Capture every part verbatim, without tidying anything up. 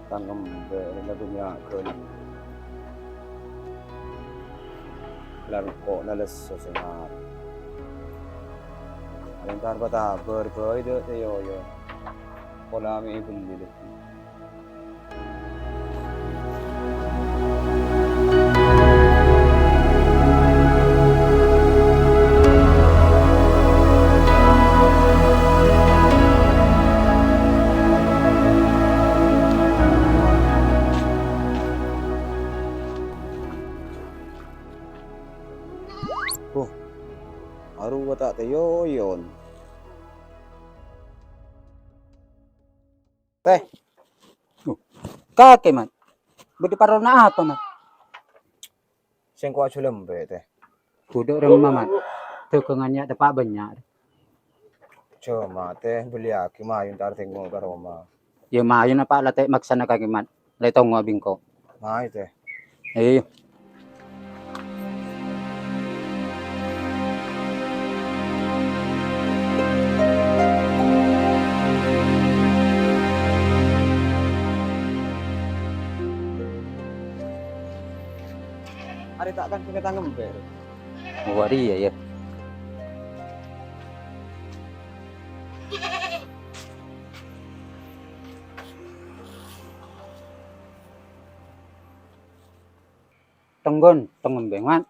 Tang ngembek rèng ka dhunnya ghâllu. Lar engko' la lesso sè ngarep. Alèng tar-patabâr bhâi dâ' tè yoyo. Pola mè' èbelli lè. Huh, arowa ta' tèyoyon. Tè. Loh, kakè, Mat. Bâdâ parlona apa, Mat? Sèngko' ajhâlâmbâ, Tè. Kodhu' remma, Mat. Dhâghângan ya' teppa' bânnya'. Coma, Tè, belliyaghi mayu entar tengngo ka roma. Ya, mayu napa la tè' maksana kakè, Mat. La ètongngo'a bi' engko'. Mayu, Tè. Iyâ. Arè ta' kan kènè tang ngembek. Oh, arè iyâ, yâ. Tèngghân, tèngghân bhâi, Mat.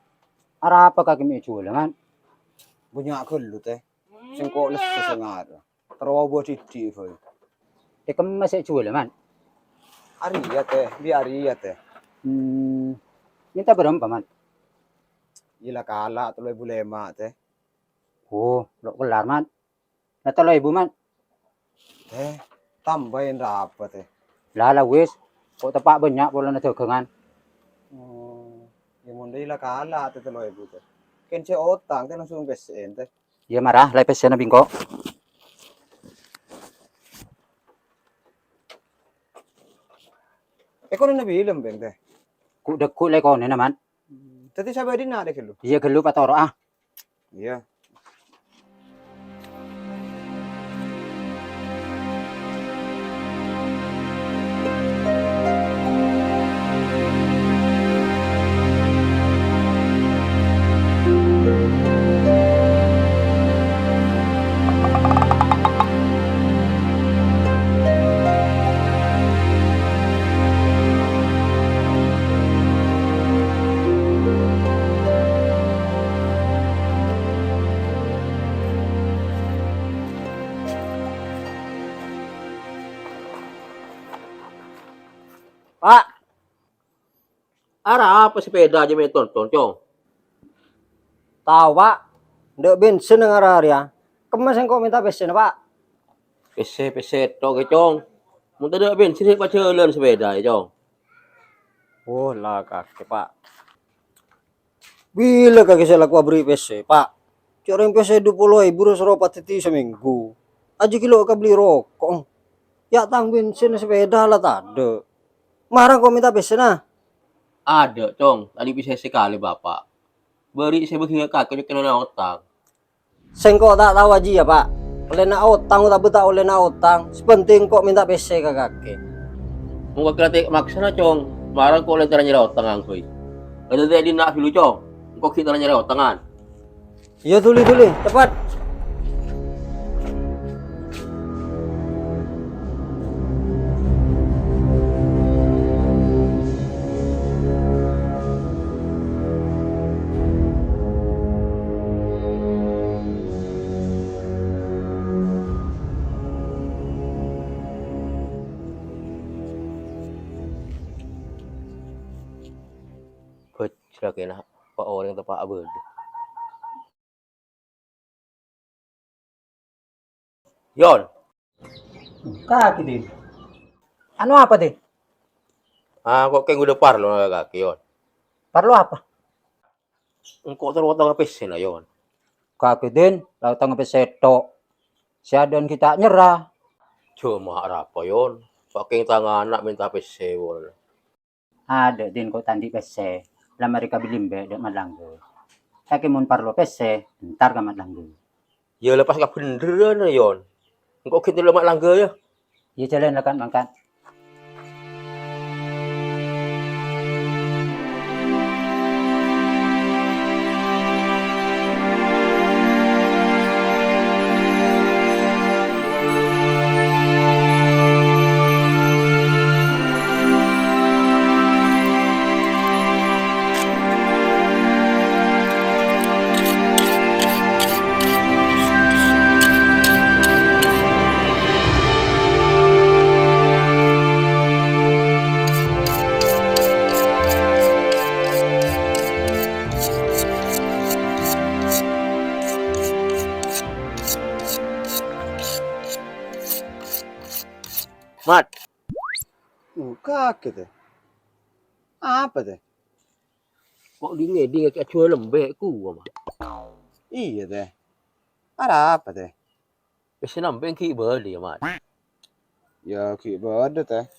Arapa kakè mè' èjhuwâlâ, Mat? Bânnya' ghâllu, Tè. Sèngko' lesso sè ngarep. Terro abuwâ dhiddhi', bhâi. È kemma sè èjhuwâlâ, Mat? Arèya, Tè. Bi' arèya, Tè. Hmm, mènta bârâmpa, Mat? Iyâ la kala' tello èbu lèma', Tè. Oh, lo' kellar, Mat. Nah, tello èbu, Mat. Tè, tambâi arapa, Tè? La, la, wis. Ko' teppa' bânnya' polana dhâghângan. Oh, yâ mon dâ' la kala', Tè, tello èbu, Tè. Kèng sè otang, Tè, langsung pèssè'è, Tè. Iyâ, mara, la èpèssè'ana bi' engko'. Èkonèna bilem, Beng, Tè? Ghu'-dhâgghu' la èkonèna, Mat. Dhâddhi sabâdina, Tè, ghâllu? Iyâ, ghâllu, patoro'a. Iyâ. Pa', arapa sepèda jâ' mè' tonton, Cong? Tao, Pa'. Endâ' bensin neng ara rèya. Kemma sèngko' mènta pèssèna, Pa'? Pèssè, pèssè ètto' kè, Cong. Mon tadâ' bensin, sè pajhâlân sepèda, yâ, Cong. Oh, la kakè, Pa'. Bilâ kakè sè la kowa aberri' pèssè, Pa'? Cè' orèng pèssè dupolo èbu ros ropa dhâddhi samènggu. Ajâ kilo kabelli roko'. Yâ' tang bensin sepèda la tadâ'. Mara engko' mènta pèssèna. Adâ', Cong. Tadâ' pèssè sakalè, Bapa'. Bâri' sè bâgiyâ kakè cokèna otang. Sèngko' ta' tao ajiyâ, Pa'. Ollèna otang otabâ ta' ollèna otang, sè pentèng engko' mènta pèssè ka kakè. Mon kakè la tè' maksana, Cong, mara engko' lèntara nyarè otang angghuy. Lèntara tè' dinna' ghâllu, Cong. Engko' ghi' ta' nyarè otangan. Iyâ, dhuli, dhuli, cepet. Bâjrâ kèna, pa' orèng teppa' abâdâ. Yon. Kakè, Din. Anu apa, Din? Ah, ko' kèng bâdâ parlo ka kakè, Yon. Parlo apa? Engko' terro otangnga pèssèna, Yon. Kakè, Din, la otangnga pèssè ètto'. Sè adâ'ân ghi' ta' nyerra. Coma arapa, Yon? Ko' kèng tang ana' mènta pèssè, Yon. Adâ', Din, ko' ta' andi' pèssè. La marè kabelli embi' dâ' Mat Langgâ. Kakè mon parlo pèssè, entar ka Mat Langgâ. Yâ, la pas kabhendherrân, Yon. Engko' ghi' entar Mat Langgâ, yâ. Yâ, jhâlân la, Kat, mangkat. Mat. Buka ke, Tè. Apa, Tè? Kok dingin-dingin kayak jual lembek ku, Mat? Iya, Tè. Arapa, Tè? Wis nampe ki bali, Mat. Ya, ki bali, Tè.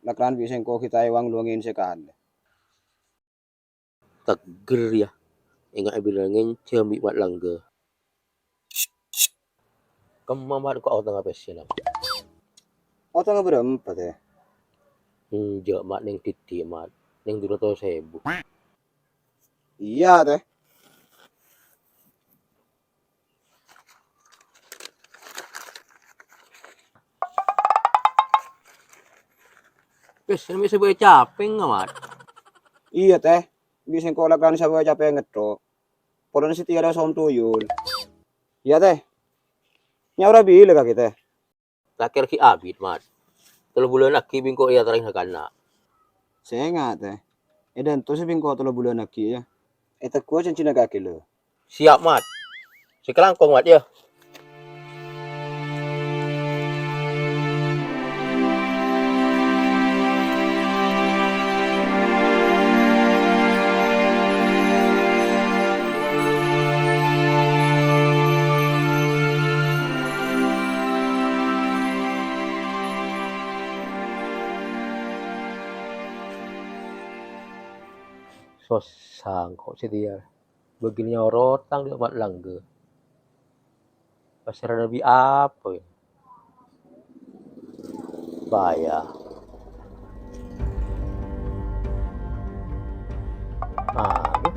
Lakaran bi' sengko' kita ewang luangin sekali. Teger, ya. Enga' bilangin jam bi' Mat Langga. Kemma, Mat, kok otongnga pessena, Mat? Otongnga bârâmpa, Tè? Enja', Mat, neng diddhi', Mat. Neng dhu ratos èbu. Iya, Tè. Wis, sampe' sabâ' capèngnga, Mat. Iya, Tè. Bi' sengko' lakaran sabâ' capèngnga tok. Polana satèya la somtuyul. Iya, Tè. Nyaora bilâ kakè, Tè? Lakèr ghi' abit, Mat. Tello bulân aghi' bi' engko' èyatorè ka kanna'. Sènga', Tè. È dânto sè bi' engko' tello bulân aghi', ya. Ètegghuwâ jhânjhina kakè, lho. Siap, Mat. Sè kalangkong, Mat, ya. Sossa engko' satèya. Bâgina nyaora otang dâ' Mat Langga. Pasèrana bi' apa, ya? Bâjâ. Aduh.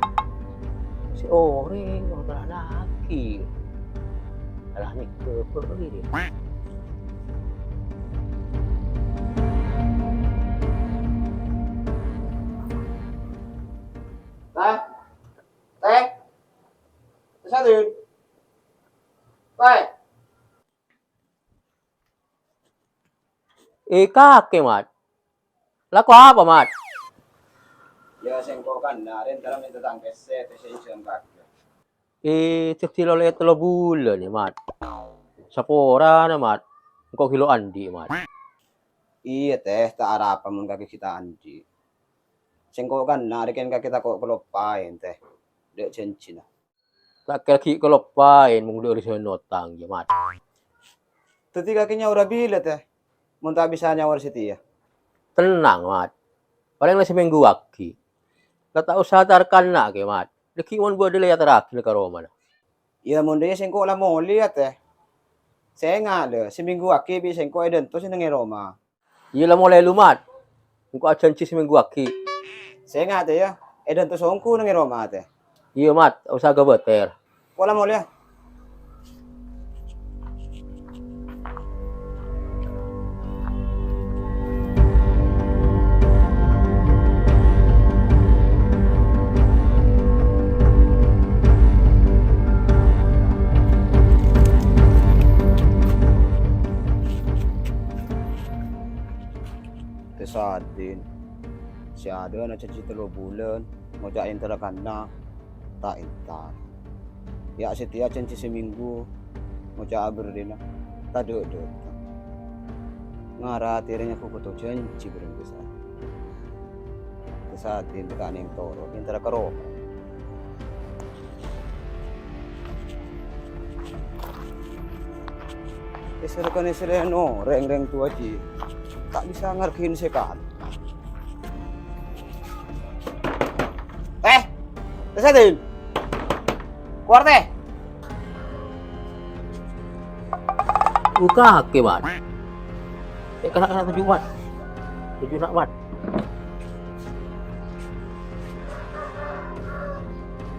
Sè orèng, orèng lagi. Alah, nèka apa lagi dia? Tè? Tè? Tè Sadin? Tè? Eh, kakè, Mat. Lako apa, Mat? Ya, sengko' kan, nah, rèn dalam itu tang pèssè, pèssè ijan kakè. Eh, dhâddhi lo lè tello bulân, ya, Mat. Saporana, Mat. Engko' ghi' lo andi', Mat. Iyâ, Tè, ta' arapa mon kakè ghi' ta' andi'. Sengko' kan narèkèn kakè tako' kaloppaèn, Tè, dâ' jhânjhina. Ta' kèra ghi' kaloppaèn mon dâ' urusan otang, yâ, Mat. Dhâddhi kakè nyaora bilâ, Tè, mon ta' bisa nyaora satèya? Tennang, Mat. Palèng la samènggu aghi'. La ta' osa tarkana kakè, Mat. Dhâggi' mon bâdâ la èyatorraghi ka romana. Yâ, mon dâ' iyâ sengko' la molè, yâ, Tè. Sènga', lè, samènggu aghi' bi' sengko' è dânto sè neng è roma. Iyâ, la molè lu, Mat. Engko' ajhânjhi samènggu aghi'. Sènga', Tè, yâ. È dânto songgu neng è roma, Tè. Iyâ, Mat. Osa ghâbâtèr. Engko' la molè, yâ. Tè Sadin, sè adâ'na jhânjhi tello bulân, ngoca' èntara kanna', ta' èntar. Yâ satèya jhânjhi samènggu, ngoca' abherrina, tadâ' dâteng. Ngara atèrèna ghu' kodhu jhânjhi bhâreng Tè Sadin. Tè Sadin ta' nèng toro', èntara ka roma. Èsèrèkan-èsèrèkan orèng rèng towa jiyâ ta' bisa ngargâi sè kan. Tè! Tè Sadin! Kowar, Tè! Buka kakè, Mat. Eh, kena, kena tuju, Mat. Tuju nak, Mat.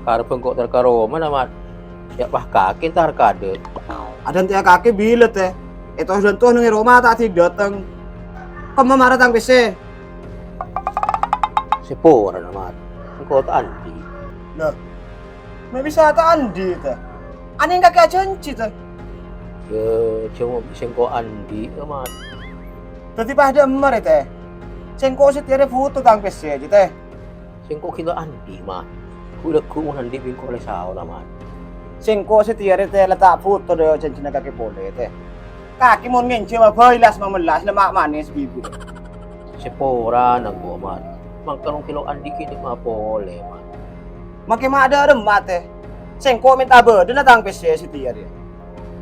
Karep engko' tar ka roma, Mat. Yâ, pas kakè tar kadâ'. Adântèya kakè bilâ, Tè? Ètos-dântos neng è roma ta' dâteng. Kemma mara tang pèssè? Saporana, Mat. Engko' ta' andi'. Lho, ma' bisa ta' andi', Tè? Anèng kakè ajhânjhi, Tè? Yâ, jhâ' mon bi' sengko' andi', yâ, Mat. Dhâddhi pas dâ'emma rè, Tè? Sengko' satèya rè bhuto tang pèssè jiyâ, Tè. Sengko' ghi' ta' andi', Mat. Ghu-lagghu' mon andi' bi' engko' la èsaora, Mat. Sengko' satèya rè, Tè, la ta' bhuto dâ' jhânjhina kakè polè, Tè. Kakè mon ngènjhâma bhâi las mamellas, lemma' manès bibir. Sè porana engko', Mat. Mangkana kilo andikit ma' polè, Mat. Makè ma' dâ-remma, tè. Sèngko' mènta bâdâna tang pèssè satèya rèya.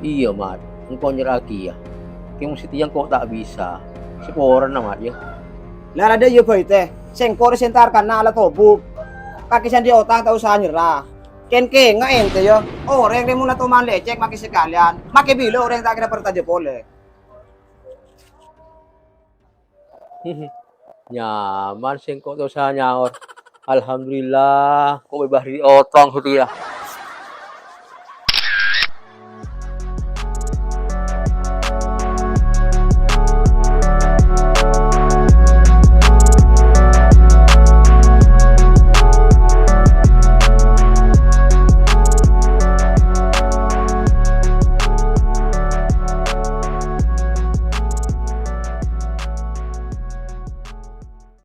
Iyâ, Mat. Engko' nyerra'aghi, yâ. Kèng satèya engko' ta' bisa. Sè porana, Mat, yâ. La rada iyâ bhâi, tè. Sèngko' rè sè entar kana' la tobuk. Kakè sè andi' otang ta' osa nyerra. Kèng-kènga èntè, yâ. Orèng rè mon la toman lècèk makè sakalèyan. Makè bilâ orèng ta' kèra parcajâ polè. Nyaman sèngko' ta' osa nyaor. Alhamdulillah, ko' bebas dâri otang satèya.